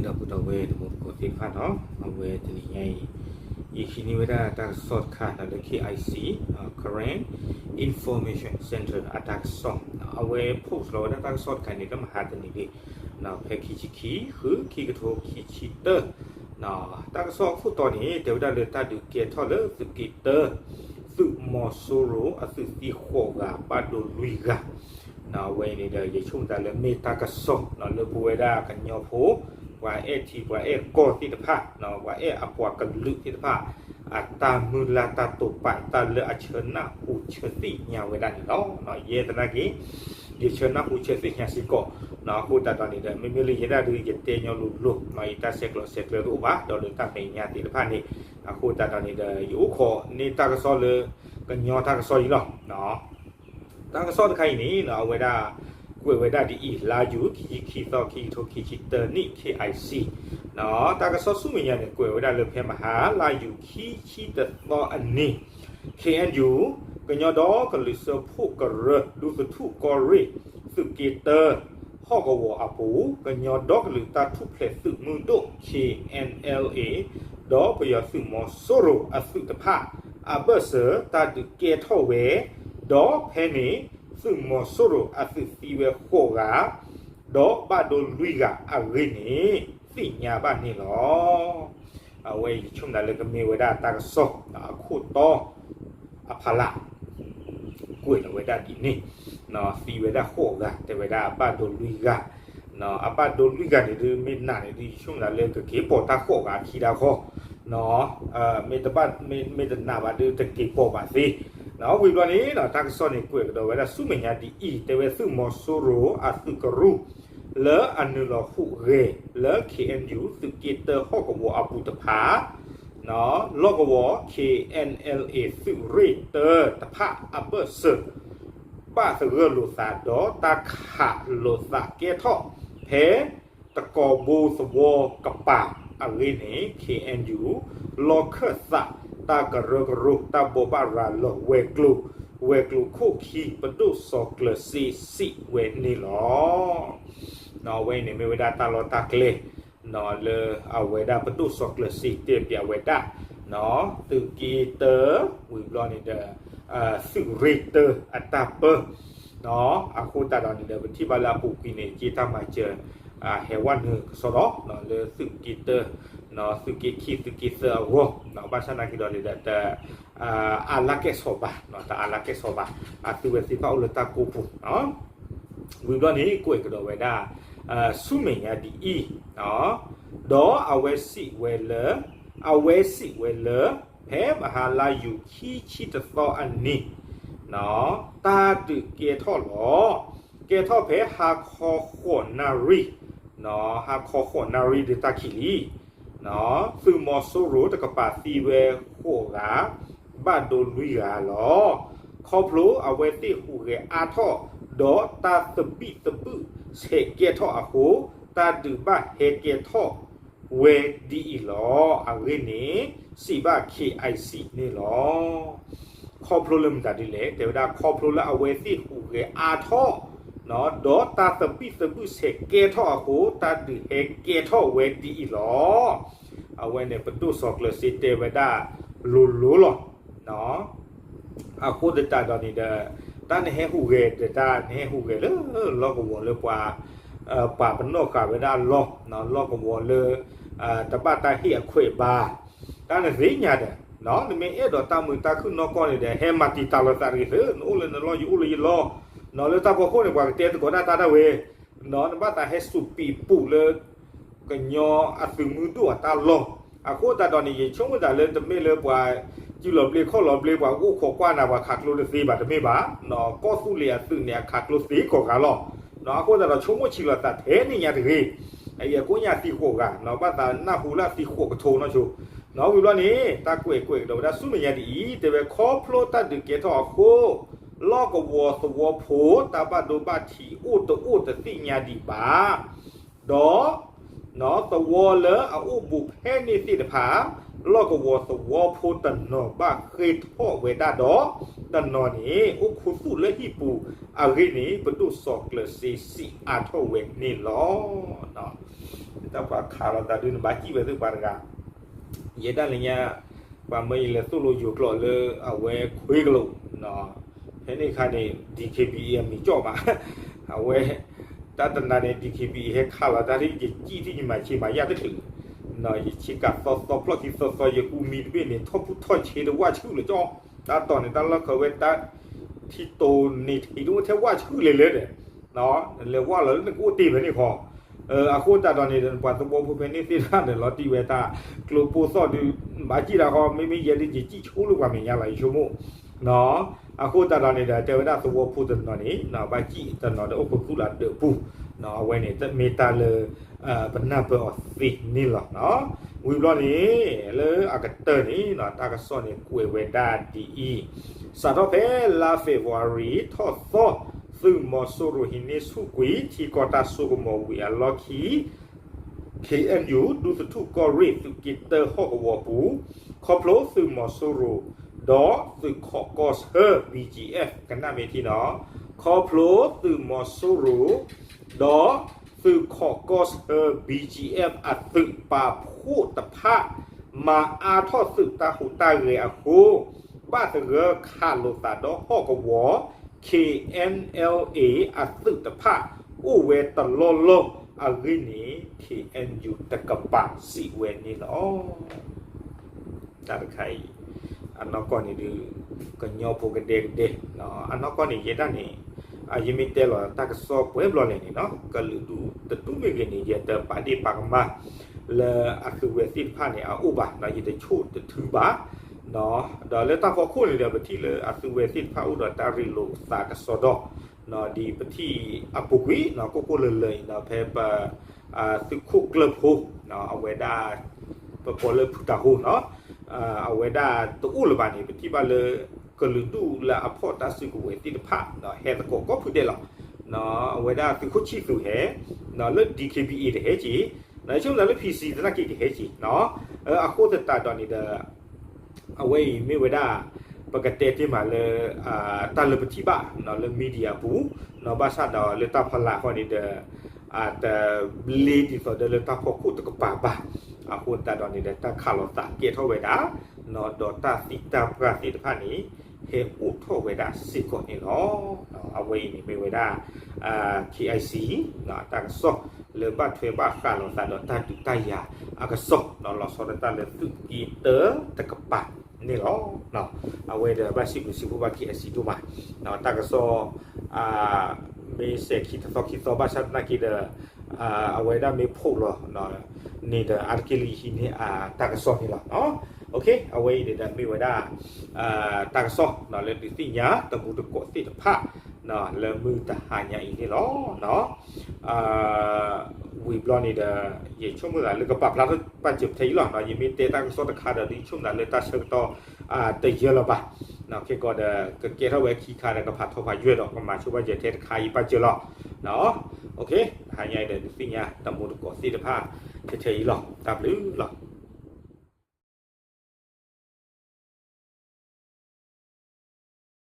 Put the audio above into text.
ဒီပုၢ်ဒီဝဲၢ်တံၤသကိးသ့ၣ်တဖၣ်နီၤ, အဝဲတနံၤညါအံၤ ယဟံးန့ၢ်ဝဲဒၣ်တၢ်ကစီၣ်တခါလၢ K I C Karen Information Center အတၢ်ကစီၣ်, အဝဲ post လီၤဝဲဒၣ်တၢ်ကစီၣ်တခါန့ၣ် လၢမဟါတနံၤန့ၣ် ဖဲခံဆံခံ ဃု ခံကထိခံဆံတၢ တၢ်ကစီၣ်အခိၣ်တီန့ၣ် တဲဝဲဒၣ်လၢတၢ်ဒုးကဲထီၣ်လၢသုးက့တၢ သုးမီၤစိရိၤအသုးသံဃိးဂၤ ဘၣ်ဒိလွံၢ်ဂၤ, အဝဲအံၤန့ၣ်ဒီး ယဆိကမိၣ်သးလၢမ့ၢ်တၢ်ကစီၣ်လၢပဝဲဒၣ်ကညီဖိ ပှၤအဲၣ်ထံပှၤအဲၣ်ကီၢ်သ့ၣ်တဖၣ်, ပှၤအဲၣ်အပှၤကလုာ်သ့ၣ်တဖၣ် အတၢ်မုၢ်လၢ်တၢ်တိာ်ပာ် တၢ်လၢအဆၢနၢ်ဟူဆၢသ့ၣ်ညါဝဲဒၣ်န့ၣ်လီၤ. ယဲသနာ်က့ ယဆၢနၢ်ဟူဆၢသ့ၣ်ညါစ့ၢ်ကီး, အဃိသတးဒီးန့ၣ်ဒီး မ့မ့ၢ်လၢယဲဒၣ်ဒုး ယတဲညီလိၤလိၤ ယတၢ်ဆဲးကျိးဆဲးကျၢတအိၣ်ဘၣ် ဒီးလၢတၢ်မဲာ်ညါသ့ၣ်တဖၣ်န့ၣ်, အဃိသတးဒီးန့ၣ်ဒီး ယအိၣ်ခိးန့ၢ်တၢ်ကစီၣ်လၢ ကညီတၢ်ကစီၣ်အံၤလီၤ. တၢ်ကစီၣ်တခါအံၤန့ၣ် အဝဲဒၣ် ကွဲးဝဲဒၣ်ဒ်အံၤ, လါယူၤ ခံဆံခံသီ ခံကထိခံဆံတၢနံၣ် K I C တၢ်ကစီၣ်ဆူမဲာ်ညါန့ၣ် ကွဲးဝဲဒၣ်လၢဖဲမဟါ လါယူၤ ခံဆံတသီအနံၤ K N U ကညီဒီကလုာ်စၢဖှိၣ်ကရၢ ဒူသထူၣ်ကီၢ်ရ့ၣ် သုးက့တၢ ဟီၣ်ကဝီၤအပူၤ ကညီဒီကလုာ်တၢ်ထူၣ်ဖျဲးသုးမုၢ်ဒိၣ် K N L A ဒီးပယီၤသုးမီၤစိရိၤအသုးတဖၣ် အဘၢၣ်စၢၤတၢ်ဒုးကဲထီၣ်ဝဲ, ဒီးဖဲန့ၣ် သုးမီၤစိရိၤအသုးသံဝဲဃိးဂၤ ဒီးဘၣ်ဒိလွံၢ်ဂၤအဂ့ၢ်န့ၣ် သ့ၣ်ညါဘၣ်န့ၣ်လီၤ. အဝဲယဆိကမိၣ်သးလၢကမ့ၢ်ဝဲဒၣ်တၢ်ကစီၣ်အခိၣ်တီ အဖီလာ် ကွဲးလီၤဝဲဒၣ်ဒ်န့ၣ်, သံဝဲဒၣ်ဃိးဂၤ တဲဝဲဒၣ်အဘၣ်ဒိလွံၢ်ဂၤ, အဘၣ်ဒိလွံၢ်ဂၤန့ၣ်ဒုး မ့ၢ်နာ်န့ၣ်ဒုး ယဆိကမိၣ်သးလၢကက့ၤပိာ်တၢ်ဃိးဂၤအခံတၢ်ဃီ, မ့ၢ်တဘၣ် မ့ၢ်တနာ်ဘၣ်ဒုး တက့ၤပိာ်ဘၣ်သ့, ဝံၤဘျီန့ၣ် တၢ်ကစီၣ်န့ၣ် ကွဲးကဒီးဝဲဒၣ်ဆူမဲာ်ညါဒ်အံၤ, တဲဝဲသုးမီၤစိရိၤအသုးကရူၢ် လၢအနုာ်လီၤဟူးဂဲၤလၢ K N U သုးက့တၢဟီၣ်ကဝီၤအပူၤတဖၣ် လီၢ်ကဝီၤ K N L A သုးရ့ၣ်တၢတဖၣ်အဘၢၣ်စၢၤ ဘၣ်သဂၢၢ်လိာ်သးဒီးတၢ်ခးလိာ်သးကဲထီၣ် ဖဲတကီးဘိသဝီကပၤအဂ့ၢ်န့ၣ် K N U လီၢ်ခၢၣ်သးတၢ်ကရၢကရိတၢ်ဘိးဘၣ်ရၤလီၤဝဲၤကျိၤ, ဝဲၤကျိၤခိၣ်ခံ ပဒိၣ်စီၤကျၢၤစ့စံးဝဲန့ၣ်လီၤ. အဝဲအံၤန့ၣ်မ့ၢ်ဝဲဒၣ်တၢ်လီၢ်တၢ်ကျဲ လၢအဝဲဒၣ်ပဒိၣ်စီၤကျၢၤစ့တဲပၠးဝဲဒၣ် သုးက့တၢ ဝံၤဘျီန့ၣ်ဒီး သုးရ့ၣ်တၢအတၢ်ပၢ အဃိသတးဒီးန့ၣ်ဒီး ပထံၣ်ဘၣ်လၢအပူၤကွံာ်န့ၣ် က့တၢ်မၤစၢၤ ဟဲဝဲနုာ်ကစီဒီ လၢသုးက့တၢ သုးက့ခံ သုးက့သၢအဂီၢ်, ဘၣ်ဆၣ်သနာ်က့ဒီးန့ၣ်ဒီး တအါလၢကဲၣ်ဆိးဘၣ်, တအါလၢကဲၣ်ဆိးဘၣ်, အသုဝဲသ့ၣ်တဖၣ်အိၣ်လၢတၢ်ကိးပူၤ ဝံၤဘျီန့ၣ် ကွဲးကဒီးဝဲဒၣ် ဆူမဲာ်ညါဒ်အံၤ, ဒီးအဝဲစံးဝဲလၢ, အဝဲစံးဝဲလၢ ဖဲမဟါလါယူၤခံဆံတသီအနံၤ တၢ်ဒုးကဲထီၣ်လီၤ. ကဲထီၣ်ဖဲဟါခီဃိးနၣ်ရံၣ်, ဟါခီဃိးနၣ်ရံၣ်ဒုးတၢ်ခံးလံ သုးမီၤစိရိၤတကပၤသံဝဲဃိးဂၤ, ဘၣ်ဒိလွံၢ်ဂၤလီၤ. ခီဖျိအဝဲသ့ၣ်ဟူးဂဲၤအါထီၣ် ဒီးတၢ်သဘံၣ်သဘုၣ်ဆဲးကဲထီၣ်အဃိ, တၢ်ဒုးဘၣ်ဟဲကဲထီၣ်ဝဲဒ်အံၤလီၤ. အဂ့ၢ်န့ၣ် စံးဘၣ် K I C န့ၣ်လီၤ. ခီဖျိလၢမတၤဒ်လဲၣ်, တဲဝဲဒၣ် ခီဖျိလၢအဝဲသ့ၣ်ဟူးဂဲၤအါထီၣ် ဒီးတၢ်သဘံၣ်သဘုၣ်ဆဲးကဲထီၣ်အဃိ, တၢ်ဒုးဟဲကဲထီၣ်ဝဲဒ်အံၤလီၤ. အဝဲန့ၣ် ပဒိၣ်စီၤကျၢၤစ့တဲဝဲဒၣ်လိၤလိၤလီၤ. အဃိသတးဒီးန့ၣ်ဒီး တၢ်နဟဲဟူးဂဲၤဒီး တၢ်နဟဲဟူးဂဲၤလၢလီၢ်ကဝီၤလၢပှၤ ပှၤပနီၣ်ဃာ်ဝဲဒၣ်အလီၢ်, လီၢ်ကဝီၤလၢ တဘၣ်တၢ်ဟ့ၣ်အခွဲးဘၣ်, တၢ်နသ့ၣ်ညါဒီး နမ့ၢ်အဲၣ်ဒိးတၢ်မုာ်တၢ်ခုၣ်နီၢ်ကီၢ်န့ၣ်ဒီး ဟဲမၤတံာ်တာ်လိာ်သးတဂ့ၤသ့, နအိၣ်လၢနလီၢ် ယအိၣ်လၢယလီၢ်, လၢတၢ်ဖီခိၣ်န့ၣ် ပှၤကတဲသကိးတၢ်တၢ်ဝဲ, နဘၣ်သးဟဲစူးပံးပူးလၢ ကညီအသုးမုၢ်ဒိၣ်အတၢ်လီၢ်, အဃိသတးဒီးန့ၣ် ယဆိကမိၣ်သးလၢတမ့ၢ်လၢပှၤ စုလီၤဘျ့ခီၣ်လီၤဘျ့ ပှၤကအိၣ်ခိးကွၢ်နၤ ပှၤခးကျိတသ့ဘၣ် တမ့ၢ်ဘၣ်, ကီၢ်သူလ့ၤအသုးန့ၣ် အခးကျိသ့ကိးဂၤလီၤ. အဃိသတးဒီး ဆိကမိၣ်ဆံးလိာ်သးထဲန့ၣ်ညါတဂ့ၤ, အံၤအကိးညါသံဃိးဂၤ ဘၣ်သးနၢ်ဟူလၢအသံဃိးကထိနီၢ်ဆိ, ဝံၤဘျီန့ၣ် တၢ်ကွဲးကွဲးကဒီးဝဲဒၣ်ဆူမဲာ်ညါဒ်အံၤ, တဲဝဲခီဖျိတၢ်ဒုးကဲထီၣ်အဃိ လီၢ်ကဝီၤသဝီဖိ တၢ်ဘၣ်ဒိဘၣ်ထံးအိၣ်တအိၣ်တသ့ၣ်ညါဒံးဘၣ်, ဒီး သဝီလၢအအိၣ်ဘူးဖဲန့ၣ်သ့ၣ်တဖၣ် လီၢ်ကဝီၤသဝီဖိတနီၤဘၣ်ဃ့ၢ်ထီၣ်ဝဲဒၣ်ဒီး တနီၤန့ၣ် အိၣ်ခူသူၣ်လၢဟံၣ်ပူၤအဂ့ၢ်န့ၣ် ပဒိၣ်စီၤကျၢၤစ့စံးအါထီၣ်ဝဲန့ၣ်လီၤ. ပှၤခးလီၤသးဒုး နဘၣ်စံၣ်ဝဲသ့ၣ်ပှၤတဂၤ, ယဲဒၣ်လၢညါ ပှၤမၢယလဲၤသိၣ်လိယိၤကျိာ်လၢအဝဲခွ့ကလိာ်, ဖဲန့ၣ်အခါန့ၣ် DKBA အမံၤကၠီၣ်မး, အဝဲ တၢ်တနၤန့ၣ် DKBA ဟဲခးလီၤတၢ်ထံၣ် ယစံၣ်ထံၣ်ယမၤဆ့မၤယၢ်တချုး, ယဆ့ကၤသီသီဖျီၣ်ခံသီသီ ယကူမံတဘ့ၣ်န့ၣ် ထီၣ်ဖူထီၣ်ဆ့တဝၣ်ဆူၣ်လၢကၠီၣ်, တၢ်တီၢ်န့ၣ် တၢ်လီၢ်ခၢးဝဲတၢ်ထံတိၤန့ၣ် ထံတအိၣ်ထဲဝၣ်ဆူၣ်လဲၤလဲၤဒီး နလဲၤဝၣ်လီၤလၢနကအိၣ်တ့ၢ်ဖဲန့ၣ်ခီ, အဃိသတးဒီးန့ၣ်ဒီး ပှၤသဝီဖိဖဲန့ၣ်သ့ၣ်တဖၣ်န့ၣ် လီၤတံၢ်ဝဲတၢ်ကျိပိၢ်သီၣ်ဒုး ဘၣ်စံၣ်တၢ်ဃီ မ့မ့ၢ်ယဲဒုး ယစံၣ်ဆိလၢပှၤမဲာ်ညါလီၤ ယဆိကမိၣ်, အဃိသတးဒီးန့ၣ်ဒီး တဲဝဲဒၣ်သဝီဖိတနီၤန့ၣ် ဘၣ်စံၣ်တနီၤဒီးအိၣ်ခိးသူၣ်လၢဒၢးပူၤ, အဝဲန့ၣ်မ့ၢ်တၢ်လၢ ပနၢ်ပၢၢ်အီၤသ့န့ၣ်လီၤ. ဝံၤဘျီန့ၣ် လၢအကတၢၢ်န့ၣ် တၢ်ကစီၣ်န့ၣ်ကွဲးဝဲဒၣ်ဒ်အံၤ, စးထီၣ်ဖဲလါ February ထီၣ်သီ သုးမီၤစိရိၤဟံးန့ၢ်ဆူၣ်ကွံာ် ထံကီၢ်တၢ်ဆိကမိၣ်ဝံၤအလီၢ်ခံ KNU ဒူသထူၣ်ကီၢ်ရ့ၣ်သုးက့တၢဟီၣ်ကဝီၤပူၤ, ခီဖျိသုးမီၤစိရိၤ ဒီးသုးခိးကီၢ်ဆၢ BGF ကနၣ်မ့ၢ်ထံနီၤ, ခီဖျိသုးမီၤစိရိၤ ဒီးသုးခိးကီၢ်ဆၢ BGF အသုးပာ်ဖှိၣ်တဖၣ် မၤအါထီၣ်သုးတၢ်ဟူးတၢ်ဂဲၤအဃိ ဘၣ်သဂၢၢ်ခးလိာ်သးဒီးဟီၣ်ကဝီၤ KNLA အသုးတဖၣ် အိၣ်ဝဲတလီၢ်လီၢ်အဂ့ၢ်န့ၣ် KNU တကပၤစံးဝဲန့ၣ်လီၤ. တၢ်တခါအံၤ အနီၢ်ကီၢ်န့ၣ်ဒုး ကညီဖိကဒဲကဒဲ, အနီၢ်ကီၢ်န့ၣ် ယဲဒၣ်န့ၣ် ယမ့ၢ်တဲလီၤတၢ်ကစီၣ်ပှဲၤဘျီလဲၣ်န့ၣ်နီၤ ကလုာ်ဒူၣ်တဒူၣ်မ့ၢ်ဂ့ၤန့ၣ် ယတပာ်ဒ့ၣ်ပာ်ကမၣ် လၢအသုဝဲသ့ၣ်တဖၣ်န့ၣ် အအိၣ်ဘၣ်, ယတဆိၣ်တထုဘၣ်, ဒီးလၢတၢ်ဖီခိၣ်န့ၣ်ဒီး ပထံၣ်လၢအသုဝဲသ့ၣ်တဖၣ်အိၣ်ဒီးတၢ်ရ့လိာ်သးကစီဒီ, ဒ်ပထံၣ်အပူၤကွံာ် ကိၢ်ကိၢ်လၢၤလၢၤအံၤနီၤ ဖဲပ သုးခိၣ်ကျၢၢ်ဖိ အဝဲဒၣ် ပကိးလၢဖုတၢ်ဟိနီၤ အဝဲဒၣ်တအိၣ်လၢၤဘၣ်န့ၣ် ပထံၣ်ဘၣ်လၢ ကလုာ်ဒူၣ်လၢအဖီၣ်တၢ်စုကဝဲၤသ့ၣ်တဖၣ် ဟဲသကိးကိးဖုဒဲးလီၤ. အဝဲဒၣ်သုးခိၣ်ဆံၣ်သူးဟဲ လၢ DKBA တဟဲက့ၤ, ဆိကမိၣ်သးလၢ PC သနာ်က့ကဟဲက့ၤ, အဃိသတးဒီးန့ၣ်ဒီး အဝဲအံၤမ့ၢ်ဝဲဒၣ် ပကတဲတ့ၢ်မးလၢ တၢ်လၢပထံၣ်ဘၣ်လၢ media အပူၤ, ဘၣ်ဆၣ်ဒီးလၢတၢ်ဖီလာ်အဃိန့ၣ်ဒီး တဘျ့ဒ်သိးဒီးလၢတၢ်ဖီခိၣ်တကပၤဘၣ်. အဃိသတးဒီးန့ၣ်ဒီး တၢ်ခးလိာ်သးကဲထီၣ်ဝဲဒၣ်, ဒီးတၢ်သံတၢ်ပှၢ်သ့ၣ်တဖၣ်န့ၣ် ဟဲအိၣ်ထီၣ်ဝဲဒၣ်စ့ၢ်ကီးန့ၣ်လီၤ. အဝဲအံၤန့ၣ်မ့ၢ်ဝဲဒၣ် KIC တၢ်ကစီၣ်လၢဘၣ်ထွဲဘၣ်ဃးလိာ်သးဒီးတၢ်ဒုးတၢ်ယၤအကစီၣ် လီၤဆီဒၣ်တၢ်လၢသုးက့တၢတကပၤန့ၣ်လီၤ. အဝဲဒီးဘၣ်စံးဘျုးစံးဖှိၣ်ဘၣ် KIC ဒိၣ်မး, တၢ်ကစီၣ် မ့ၢ်စဲၤခံတသီခံသီဘၣ်ဆၣ်သနာ်က့ဒီး အဝဲဒၣ်မ့ၢ်ဖီၣ်လီၤန့ၣ်ဒီး အါတက့ၢ်လၢယဟံးန့ၢ်အတၢ်ကစီၣ်န့ၣ်လီၤ. အဝဲအံၤန့ၣ်ဒီးမ့ၢ်ဝဲဒၣ် တၢ်ကစီၣ်လၢဒုးသ့ၣ်ညါတမူတကိးသ့ၣ်တဖၣ် လၢမုၢ်တဟါညါအံၤန့ၣ်လီၤ. ဝံၤဘျီန့ၣ်ဒီး ယဆိကမိၣ်သးလၢကပာ်ဖျါထီၣ်ပာ်စၢၤထဲအံၤလီၤ. ယမ့ၢ်တဲတၢ်ကစီၣ်တခါဒီး ယဆိကမိၣ်သးလၢတၢ်ဆၢကတီၢ်တယၢၢ်လၢၤဘၣ်. ခဲကီးဒီး ကကဲထီၣ်ဝဲခံခါဒီး ကဖးထီၣ်ဖးယွဲၢ်ဒီး ကမၤဆိပာ်စၢၤထဲတခါအံၤပာ်စၢၤလီၤ. တဟါညါအံၤဒီး ဒုးသ့ၣ်ညါတမူတကိးသ့ၣ်တဖၣ် ထဲထဲအံၤလီၤ. တၢ်ဘျုးလီၤ.